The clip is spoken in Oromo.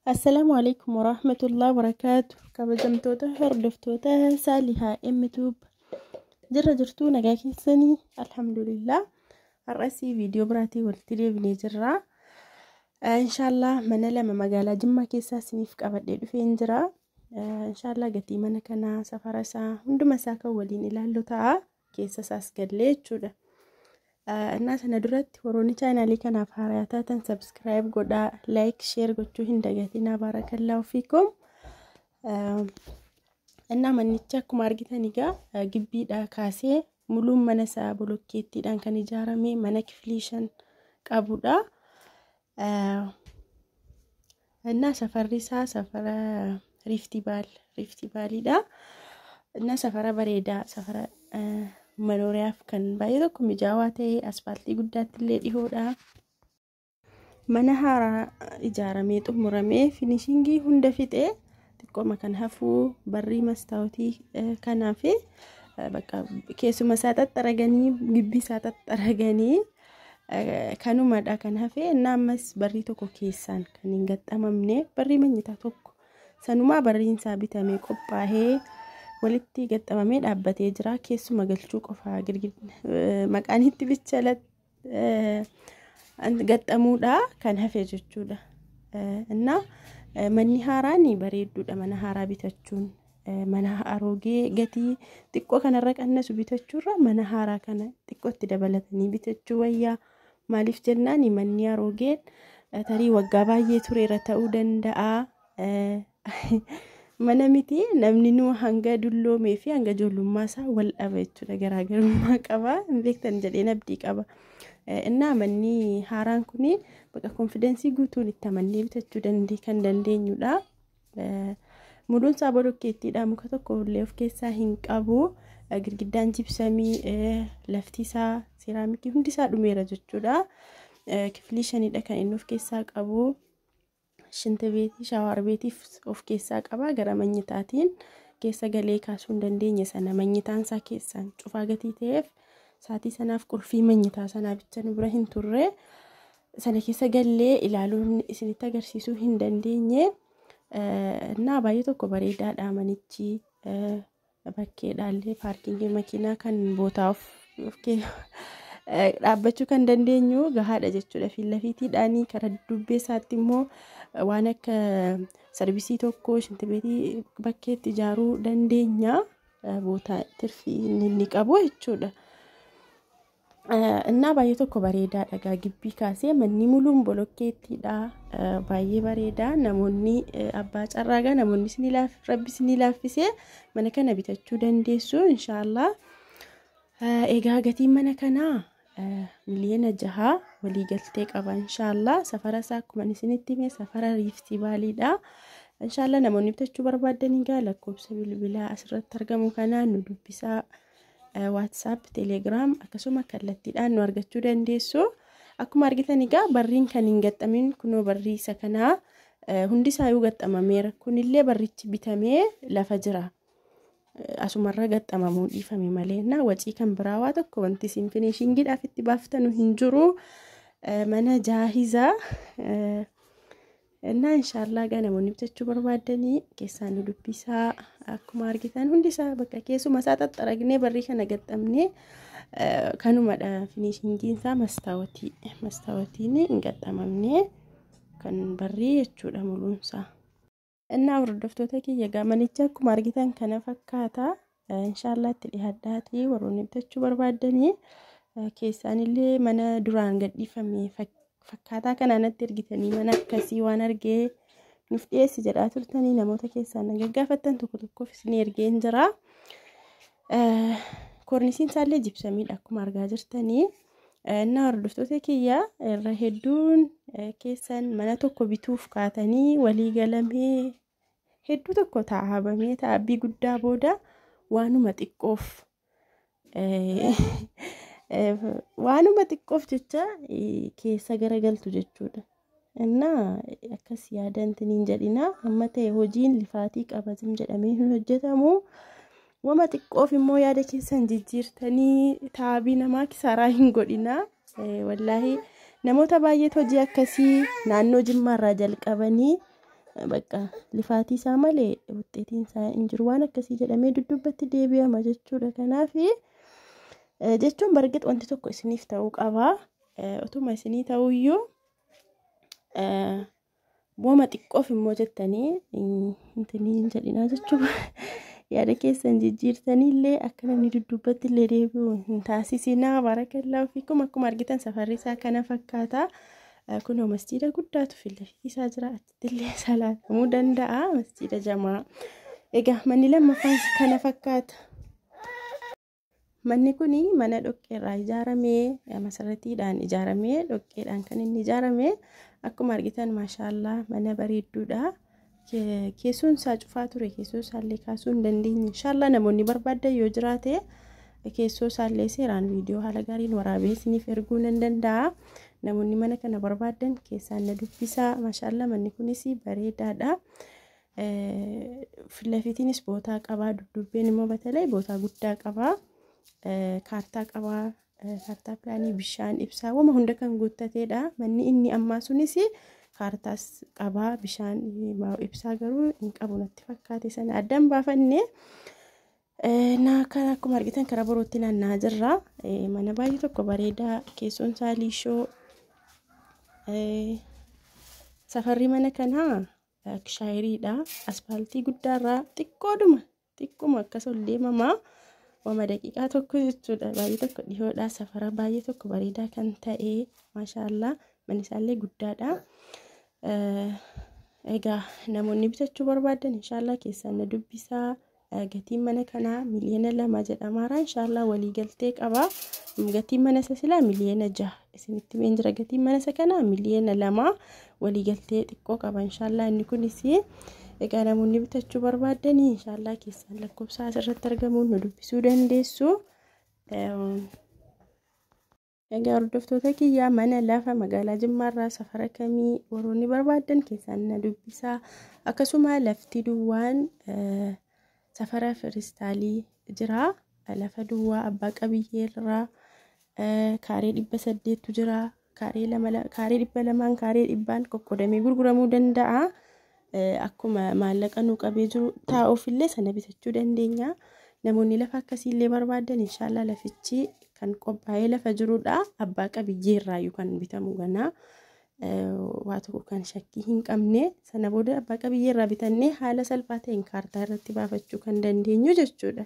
Assalaamu alaikum warahmatullahi wabarakaatu. Kabajamtoota hordoftoota Saalihaa M-Tube. Jirra jirtuu nagaa keessanii? Alhamdulillah. Har'asii viidiyoo biraatii walitti deebinee jirra. Inshaallah mana lama magaalaa Jimmaa keessaa isiniif qabadhee dhufeen jira. Inshaallah gatii mana kanaa, safara isaa, hunduma isaa kan waliin ilaallu ta'a. Keessa isaas gallee jechuudha. Innaa sana duratti warroonni chaanaalii kanaaf haaraa taatan subscribe godhaa, like, share gochuu hin dagatinaa. Baarakallaahu fiikum. Innaa manicha akkuma argitan egaa gibbiidhaa kaasee muluun mana isaa bolokkeettiidhaan kan ijaarame mana kiflii 5 qabudha. Innaa safarri isaa safara Riiftii Baaliidha. Innaa safara bareedaa, safara manooriyaaf kan baay'ee tokko mijaawaa ta'e, asfaaltii guddaatti illee dhihoodha. Mana haaraa ijaaramee xumuramee finishingii hunda fixee xiqqooma kan hafuu barrii mastaawotii kanaaf bakka keessuma isaa xaxxaraganii, gibbii isaa xaxxaraganii kanumadha kan hafe. Innaa ammas barrii tokko keessaan kan hin gaxxamamne, barrii manyitaa tokko sanumaa barriin isaa bitamee qophaa'ee walitti gaxxamamee dhaabbatee jira. Keessuma galchuu qofaa maqaan itti bicha gaxxamuudha kan hafe jechuudha. Innaa manni haaraan bareedduudha. Mana haaraa bitachuun mana aroogee gatii xiqqoo kanarra qannasu bitachuurra mana haaraa kana xiqqootti dabalatanii bitachuu wayyaa. Maaliif jennaan, manni aroogeen tarii waggaa baay'ee tureera ta'uu danda'a. Mana miti, namni nu hanga dulloomee fi hanga ijoollummaa isaa wal dhaba jechuudha. Garaagarummaa qaba. Hin beektan jedheen abdii qaba. Innaa manni haaraan kun bakka konfidensii guutuun itti amannee bitachuu kan dandeenyudha. Muluun isaa bolokkeettiidha. Muka tokko illee of keessaa hin qabu. Girgiddaan jibsamii, lafti isaa seeraamikii, hundi isaa dhumeera jechuudha. Kiflii 5dha kan inni of keessaa qabu. Shinta beetii, shaawar beetiif of keessaa qaba. Gara manyitaatiin keessa galee kaasuu hin dandeenye sana manyitaan isaa keessaan cufaa gatii ta'eef, saatii sanaaf qulfii manyitaa sanaa bicha nu bira hin turre, sana keessa gallee ilaaluun isinitti agarsiisuu hin dandeenye. Innaa baay'ee tokko bareedaadha manichi. Bakkeedhaallee paarkingii makiinaa kan bootaa of dhaabbachuu kan dandeenyu gahaadha jechuudha. Fiillafiitiidhaanii karaa dubbee isaatti immoo waan akka sarvisii tokko, shintibeetii bakkeetti ijaaruu dandeenya. Bootaa tirfii inni qabu jechuudha. Innaa baay'ee tokko bareedaadha. Gaa gibbii kaasee manni muluun bolokkeettiidha. Baay'ee bareedaa. Namoonni abbaa carraagaa, namoonni rabbi isinii laaffisee mana kana bitachuu dandeessu inshaallah. Egaa gatiin mana kanaa miliyoona 6 waliigaltee qaba inshaallah. Safara isaa akkuma isinitti hime safara Riiftii Baaliidha. Inshaallah namoonni bitachuu barbaadan egaa lakkoofsa bilbilaa asirratti argamu kanaan nu dubbisaa. WhatsApp, Telegram akkasuma kallattiidhaan nu argachuu dandeessu. Akkuma argitan egaa barriin kan hin gaxxamin kunoo barrii isa kanaa hundi isaayyuu gaxxamameera. Kunillee barrichi bitamee lafa jira. Asumarra gaxxamamuu dhiifame malee na wacii kan biraa waa tokko wanti isin finishingiidhaaf itti baaftanu hin jiru. Mana jaahizaa. Innaa inshaallah gaa namoonni bitachuu barbaadanii keessaan nu dubbisaa. Akkuma argitan hundi isaa bakka keessuma isaa xaxxaragnee barrii kana gaxxamnee kanumadha finishingiin isaa. Mastaawotiin hin gaxxamamnee kan barrii jechuudha muluunsaa. Innaa hordoftoota kiyya, gaa manicha akkuma argitan kana fakkaata. Inshaallah itti dhiyaadhaatii warroonni bitachuu barbaadanii keessaanillee mana duraan gadhiifame fakkaataa kanaa natti ergitanii, mana akkasii waan argee nuuf dhiyeessi jedhaa turtanii, namoota keessaan na gaggaafattan tokko tokkoof isin ergeen jira. Koornisiin isaallee jibsamiidha akkuma argaa jirtanii. Innaa hordoftoota kiyya, irra hedduun keessan mana tokko bituuf kaatanii walii galamee hedduu tokko taa'abamee taa'abbii guddaa booda waanuma xiqqoof jecha keessa garagaltu jechuudha. Innaa akkas yaadantiniin jedhina, amma ta'e hojiin lifaatii qabazim jedhamee hin hojjetamu. Wama xiqqoof immoo yaada keessan jijjiirtanii taabii namaa kisaaraa hin godhina. Wallaahi namoota baay'eetu hojii akkasii naannoo Jimmaarraa jalqabanii Bakka lifaatii isaa malee wuxxeetiin isaa hin jiru waan akkasii jedhamee duddubbatti deebi'ama jechuudha. Kanaaf jechuun bargit wanti tokko isiniif ta'uu qaba. Otuma isinii ta'uyyuu wooma xiqqoof immoo jettanii intinii hin jedhinaa jechuudha. Yaada keessan jijjiirtanii illee akka namni duddubbatti illee deebi'u hin taasisinaa. Baarakallaa fiikum. Akkuma argitan safarri isaa kana fakkaata. Kunoo masjiida guddaatu filafiitii isaa jira. Achitti illee salaatamuu danda'a. Masjiida jamaa. Egaa manni lammaffaan kana fakkaata. Manni kun mana dhoqqeerraa ijaaramee, masarratiidhaan ijaaramee, dhoqqeedhaan kan inni ijaarame. Akkuma argitan maashaallaa mana bareedduudha. Keessoon isaa cufaa ture, keessoo isaallee kaasuu hin dandeenye. Inshaallaa namoonni barbaadan yoo jiraate keessoo isaallee seeraan viidiyoo haala gaariin waraabee isiniif erguu nan danda'a. Namoonni mana kana barbaadan keessaan na dubbisaa. Maashaallaa manni kunis bareedaadha. Filafiitiinis bootaa qabaa, duddubbeen immoo batalee bootaa guddaa qabaa. Kaartaa qabaa, kaartaa pilaanii, bishaan, ibsaa, wama hunda kan guuttateedha. Manni inni ammaa sunis kaartaas qabaa, bishaan, ibsaa garuu hin qabu natti fakkaate, sana addaan baafanne. Naa kan akkuma argitan karaa borootti naanna'aa jirra. Mana baay'ee tokko bareedaa, keessoon isaa liishoo. Safarri mana kanaa shaayiriidha. Aspaaltii guddaarraa xiqqoodhuma xiqquma akkas ol deemamaa. Wama daqiiqaa tokko jechuudha. Baay'ee tokko dhiyoodha. Safara baay'ee tokko bareedaa kan ta'e, maashaallaa, manni isaallee guddaadha. Egaa namoonni bitachuu barbaadan inshaallaa keessaan na dubbisaa. Gatiin mana kanaa 2 miliyoona jedhamaara. Inshaallaa waliigaltee qaba. Gatiin mana isa silaa 6 miliyoona isinitti himeen jira. Gatiin mana isa kanaa 2 miliyoona, waliigaltee xiqqoo qaba inshaallaa inni kunis. Egaa namoonni bitachuu barbaadan inshaallaa keessaan lakkoofsa asirratti argamuun nu dubbisuu dandeessu. Egaa hordoftoota kiyyaa, mana lafa magaalaa Jimmaarraa safara kamii warroonni barbaadan keessaan na dubbisaa. Akkasuma lafti duwwaan safara Firistaalii jira. Lafa duwwaa abbaa qabiyyeerraa kaaree 800tu jira. Kaaree 200n, kaaree 100n qoqqoodamee gurguramuu danda'a. Akkuma maallaqa nu qabee jiru taa'uuf illee sana bitachuu dandeenya. Namoonni lafa akkasiillee barbaadan inshaallaa lafichi kan qophaa'ee lafa jirudha. Abbaa qabiyyeerraayyuu kan bitamu ganaa. Waa tokko kan shakkii hin qabne, sana booda abbaa qabiyyeerraa bitannee haala salphaa ta'een kaartaa irratti baafachuu kan dandeenyu jechuudha.